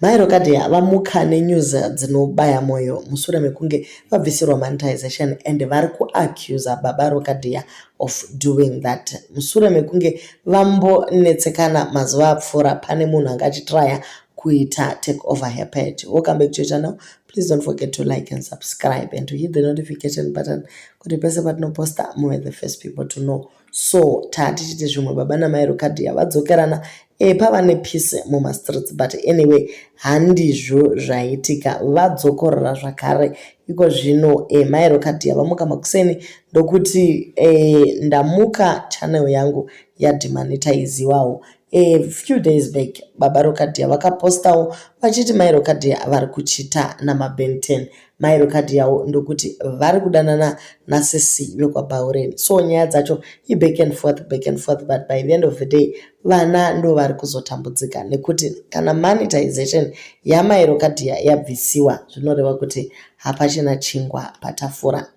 Mai Rokadhiya vamuka nenews dzinobaya moyo mushure mekunge vabvisirwa monetization and vari kuaccusa baba Rokadhiya of doing that. Mushure mekunge vambonetsekana mazuva apfuura pane munhu anga achitraya kuita take over her page. Welcome back to your channel. Please don't forget to like and subscribe and to hit the notification button kuti pese patinoposta muve the first people to know. So tatichiti zvimwe baba namai Rokadhiya vadzokerana pava nepeace mumastreets, but anyway, handizvo zvaitika. Vadzokorora zvakare iko zvino. Mai Rokadhiya vamuka makuseni ndokuti ndamuka, channel yangu yademonetiziwawo. A few days back baba Rokadhiya vakapostawo vachiti mai Rokadhiya vari kuchita namaben 10. Mai Rokadhiyawo ndokuti vari kudanana nasisi vekwaBhaureni. So nyaya dzacho iback and forth, back and forth, but by the end of the day vana ndo vari kuzotambudzika nekuti kana monetization yamai Rokadhiya yabvisiwa, zvinoreva kuti hapachina chingwa patafura.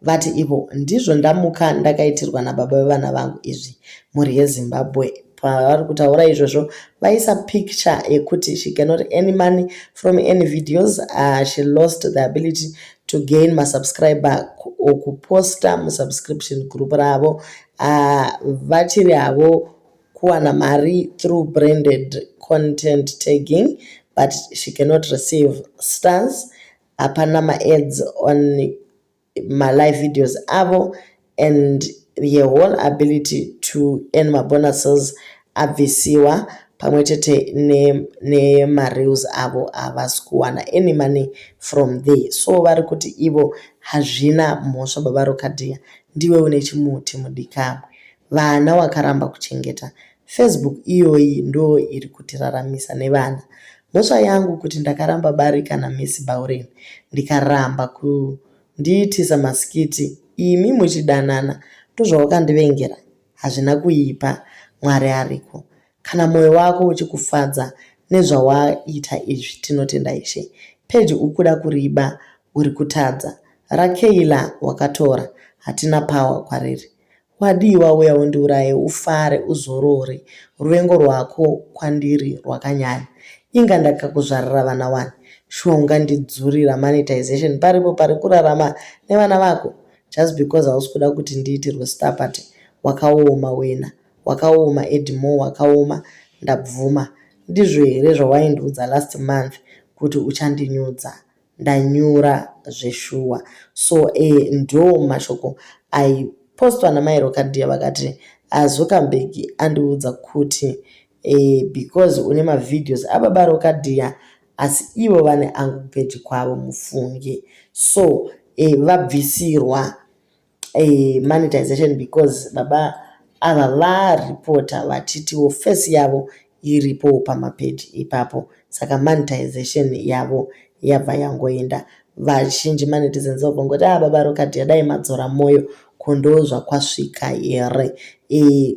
Vati ivo, "Ndizvo ndamuka ndakaitirwa nababa vevana vangu izvi, mhuri yeZimbabwe." Pavari kutaura izvozvo vaisa picture yekuti she cannot earn money from any videos. She lost the ability to gain masubscriber okuposta musubscription group ravo. Vachiri havo kuwana mari through branded content tagging, but she cannot receive stars. Hapana maads on malive videos avo and the whole ability to earn mabonuses abvisiwa pamwe chete nemareels avo. Havasi kuwana any money from there. So vari kuti ivo hazvina mhosva. Baba Rokadhiya, ndiwe une chimuti mudikamwe. Vana wakaramba kuchengeta. Facebook iyoyi ndo iri kutiraramisa nevana. Mhosva yangu kuti ndakaramba barika naMiss Bauren, ndikaramba kundiitisa maskiti imi muchidanana. Ndozvawakandivengera. Hazvina kuipa, Mwari ariko. Kana mwoyo wako uchikufadza nezvawaita izvi, tinotenda Ishe. Peji ukuda kuriba, uri kutadza. RaKeila wakatora, hatina power kwariri. Wadii wauya undiuraye ufare uzorore? Ruvengo rwako kwandiri rwakanyanya. Inga ndakakuzvarira vana wani. Shuwa ungandidzurira monetization paripo pari kurarama nevana vako just because hausi kuda kuti ndiitirwe star party? Wakaoma wena, wakaoma Edmore, wakaoma, ndabvuma. Ndizvo here zvawaindiudza last month kuti uchandinyudza? Ndanyura zveshuwa. So ndo mashoko aipostwa namai Rokadhiya. Vakati Zuckerberg andiudza kuti because une mavideos ababa Rokadhiya asi ivo vane angu kupeji kwavo, mufunge. So vabvisirwa monetization because baba ava varipota vachitiwo face yavo iripo pamapeji ipapo, saka monetization yavo yabva yangoenda. Vazhinji manetizens vabva ngoti, "A, baba Rokadhiya, dai madzora mwoyo. Ko ndo zvakwasvika here?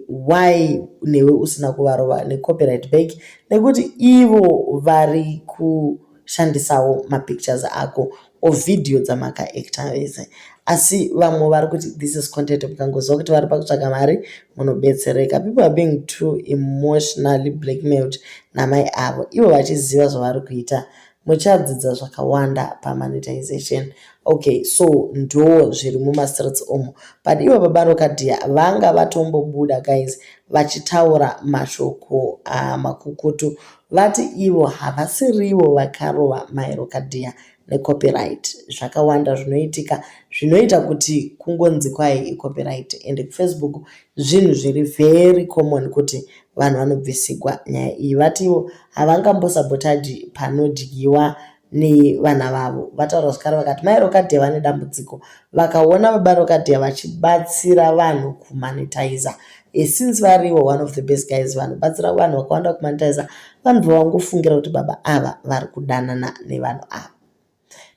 Why newe usina kuvarova necopyright back, nekuti ivo vari kushandisawo mapictures ako ovhidhiyo dzamakaacta vese?" Asi vamwe vari kuti this is content. Mukangoziva kuti vari pakutsvaga mari, munobetsereka. People are being too emotionally blackmailed namai avo ivo vachiziva zvavari kuita. Muchadzidza zvakawanda pamonetization. Okay, so ndo zviri mumastreets umo, but ivo baba Rokadhiya vanga vatombobuda, guys, vachitaura mashoko makukutu. Vati ivo havasirivo vakarova mai Rokadhiya necopyright. Zvakawanda zvinoitika zvinoita kuti kungonzi kwai icopyright, and kuFacebook zvinhu zviri very common kuti vanhu vanobvisigwa nyaya iyi. Vativo havangambosabotaji panodyiwa nevana vavo. Vataura zvakare vakati mai Rokadhiya vane dambudziko. Vakaona baba Rokadhiya vachibatsira vanhu kumonetiza, since varivo one of the best guys vanobatsira vanhu vakawanda kumonetiza, vanobva vangofungira kuti baba ava vari kudanana nevanhu ava.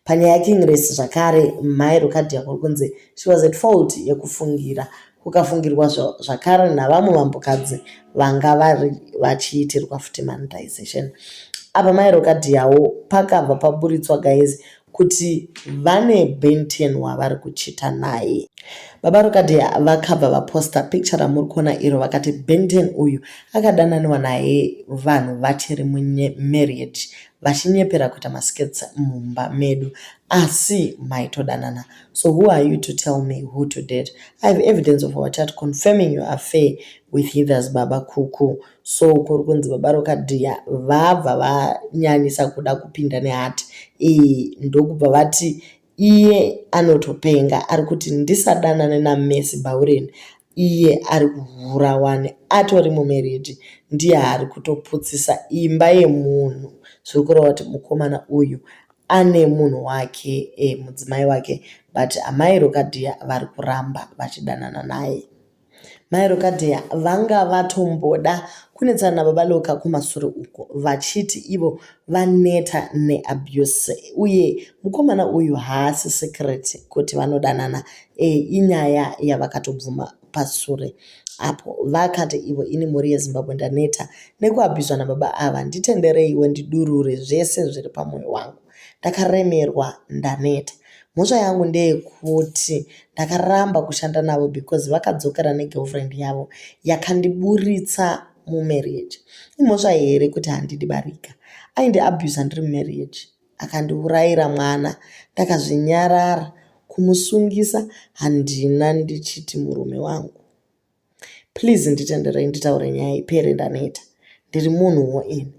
Panyaya yaKing Race zvakare, mai Rokadhiya kuri kunzi she was at fault yekufungira. Kukafungirwa zvakare navamwe vambokadzi vanga vari vachiitirwa futi monetization. Apa mai Rokadhiyawo pakabva paburitswa, guys, kuti vane Ben 10 wavari kuchita naye. Baba Rokadhiya vakabva vaposta picture ramuri kuona iro vakati Benton uyu akadananiwa naye vanhu vachiri mumarriage vachinyepera kuita maskits mumba medu asi maitodanana. So who are you to tell me who to date? I have evidence of our chat confirming your affair with Heather's baba Kuku. So kuri kunzi baba Rokadhiya vabva vanyanyisa kuda kupinda nehati iyi ndokubva vati Iye anotopenga ari kuti ndisadanane naMercy Bhaureni iye ari kuhura wani atori mumarriage ndiye ari kutoputsisa imba yemunhu zviri kureva kuti mukomana uyu ane munhu wake e, mudzimai wake but amai Rokadhiya vari kuramba vachidanana naye. Mai Rokadheya vanga vatomboda kunetsana nababa Loka kumasure uko vachiti ivo vaneta neabuse uye mukomana uyu haasi secret kuti vanodanana e, inyaya yavakatobvuma pasure apo vakati ivo ini mhuri yeZimbabwe ndaneta nekuabhuzwa nababa ava nditendereiwo ndidurure zvese zviri pamwoyo wangu. Ndakaremerwa ndaneta. Mhosva yangu ndeyekuti ndakaramba kushanda navo because vakadzokera negirlfriend yavo yakandiburitsa mumarriage. Imhosva here kuti handidi barika? Aindiabuser ndiri mumarriage akandiurayira mwana ndakazvinyarara. Kumusungisa handina ndichiti murume wangu. Please nditenderei nditaure nyaya ipere ndaneta. Ndiri munhuwo ini.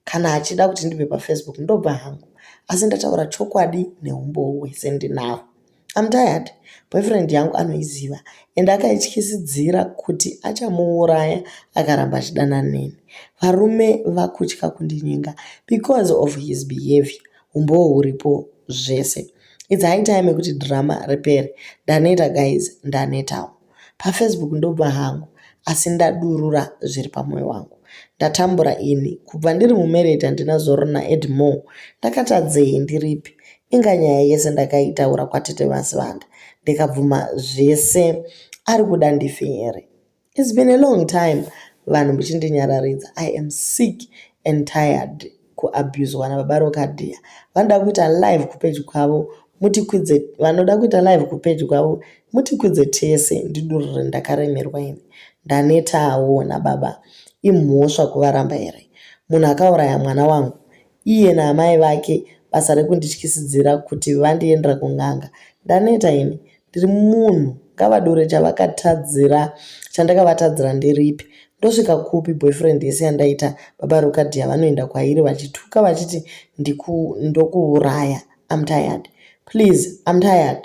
Kana achida kuti ndibve pafacebook ndobva hangu. Asi ndataura chokwadi neumbowo hwese ndinahwo. I'm tired. Boyfriend yangu anoiziva and akaityisidzira kuti achamuuraya akaramba achidanana neni. Varume vakutya kundinyenga because of his behavior. Umbowo huripo zvese. It's high time yekuti drama ripere. Ndaneta guys, ndanetawo. PaFacebook ndobva hangu asi ndadurura zviri pamoyo wangu. Ndatambura ini. Kubva ndiri mumarriage handina zororo naEdmore. Ndakatadzei ndiripi? Inga nyaya yese ndakaitaura kwatete vaSivanda ndikabvuma zvese ari kuda ndife here? It's been a long time vanhu muchindinyararidza. I am sick and tired kuabuswa nababa Rokadhiya. Vanoda kuita live kupage kwavo mutikwidze vanoda kuita live kupage kwavo mutikwidze tese ndidurure ndakaremerwa ini. Ndanetawo nababa. Imhosva kuvaramba here? Munhu akauraya mwana wangu iye naamai vake basa rekundityisidzira kuti vandiendera kun'anga. Ndaneta ini. Ndiri munhu ngavadure chavakatadzira chandakavatadzira ndiripi ndosvika kupi boyfriend yese yandaita baba Rokadhiya vanoenda kwairi vachituka vachiti ndiku ndokuuraya I'm tired please I'm tired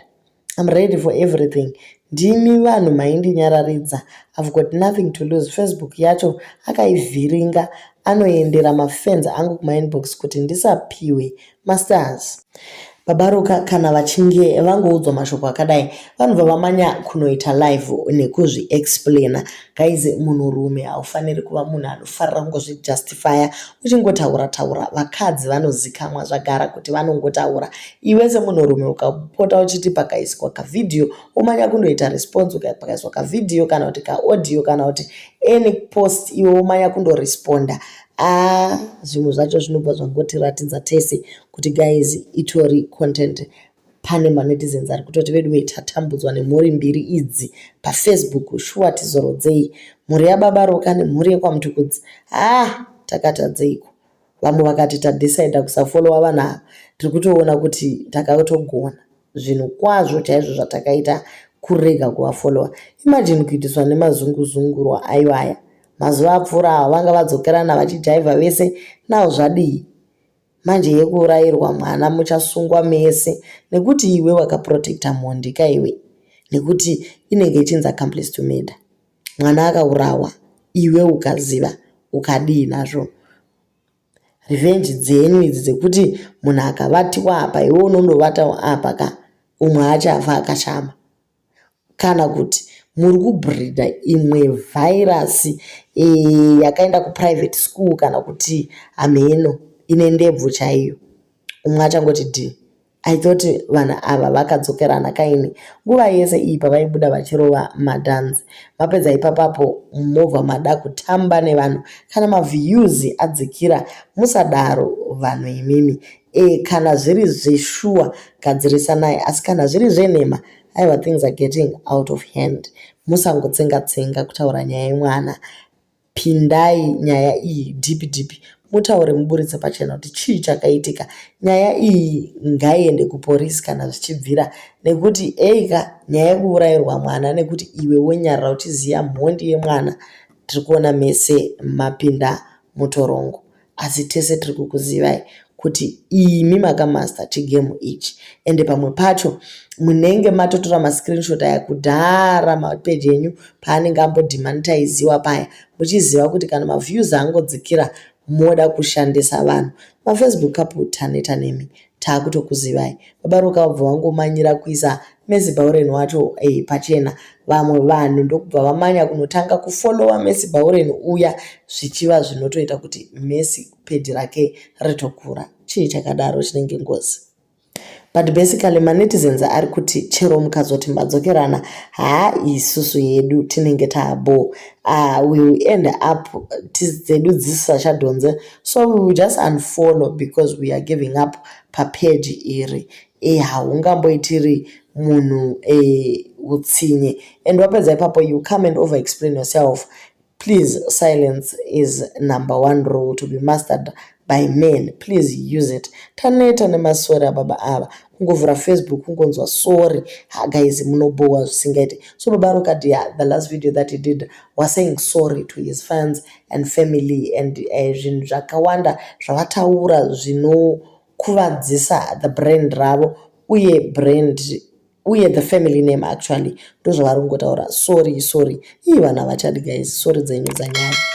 I'm ready for everything ndimi vanhu maindinyararidza I've got nothing to lose Facebook yacho akaivhiringa anoendera mafans angu kumainbox kuti ndisapiwe mastars Baba Ruka kana vachinge vangoudzwa mashoko akadai vanobva vamanya kunoita live nekuzviexplaina. Guys munhurume haufaniri kuva munhu anofarira kungozvijustifya uchingotaura taura. Vakadzi vanozikamwa zvagara kuti vanongotaura. Iwe semunhurume ukapota uchiti pakaiswa kavhidhiyo womanya kundoita response pakaiswa kavhidhiyo kana kuti kaaudio kana kuti any post iwe womanya kundoresponda Haa zvimwe zvacho zvinobva zvangotiratidza tese kuti guys itori content. Pane manetizens ari kutoti veduwe tatambudzwa nemhuri mbiri idzi pafacebook shuwa tizorodzei mhuri yababa Roka nemhuri yekwaMutukudzi haa takatadzeiko. Vamwe vakati tadecider kusafollowa vanhu ava tiri kutoona kuti takatogona. zvinhu kwazvo chaizvo zvatakaita kurega kuvafollowa. Imagine kuitiswa nemazunguzungurwa ayo aya. Mazuva apfuura awa vanga vadzokerana vachijaivha vese now zvadii? Manje yekuurairwa mwana muchasungwa mese nekuti iwe wakaprotecta mhondi ka iwe nekuti inenge ichinzi accomplice to murder. Mwana akaurawa iwe ukaziva ukadii nazvo? Revenge dzenyu idzi dzekuti munhu akavatiwa apa iwe unondovatawo apa ka umwe achafa akashama kana kuti muri kubreeder imwe virus e, yakaenda kuprivate school kana kuti hamheno ine ndebvu chaiyo umwe achangoti d I thought vanhu ava vakadzokerana kaini nguva yese iyi pavaibuda vachirova madhanzi. Mapedza ipapapo mobva mada kutamba nevanhu kana maviews adzikira musadaro vanhu imimi. E, kana zviri zveshuwa gadzirisanai asi kana zviri zvenhema aiwa things are getting out of hand. Musangotsenga tsenga kutaura nyaya yemwana. Pindai nyaya iyi deep deep mutaure muburitse pachena kuti chii chakaitika. Nyaya iyi ngaiende kuporisi kana zvichibvira nekuti eika nyaya yekuurayirwa mwana nekuti iwe wonyarara uchiziva mhondi yemwana tiri kuona mese mapinda mutorongo asi tese tiri kukuzivai kuti imi makamaster chigame ichi ende pamwe pacho munenge matotora mascreenshot aya kudhara mapeji enyu paanenge ambodemonetiziwa paya muchiziva kuti kana maviews angodzikira moda kushandisa vanhu mafacebook couple taneta nemi taakutokuzivai baba Ruka vabva vangomanyira kuisa Mercy Bauren wacho pachena vamwe vanhu ndokubva vamanya kunotanga kufollowa Mercy Bauren uya zvichiva zvinotoita kuti Mercy peji rake ritokura chii chakadaro chinenge ngozi but basically manetizens ari kuti chero mukazoti madzokerana haa isusu yedu tinenge taabo we will end up dzedu dzisisachadhonze so we will just unfollow because we are giving up papeji iri e haungamboitiri munhu utsinye and wapedza ipapo you come and over explain yourself. Please, silence is number one rule to be mastered by men. Please use it. Taneta nemasori ababa ava kungovhura Facebook kungonzwa sorry. Ha guys, munobohwa zvisingaiti. So baba Rukadia, the last video that he did was saying sorry to his fans and family and zvinhu zvakawanda zvavataura zvinokuvadzisa the brand ravo uye brand uye the family name actually. Ndozvavari kungotaura, sorry, sorry. Ii vanhu havachadi guys, sorry dzenyu dzanyanya.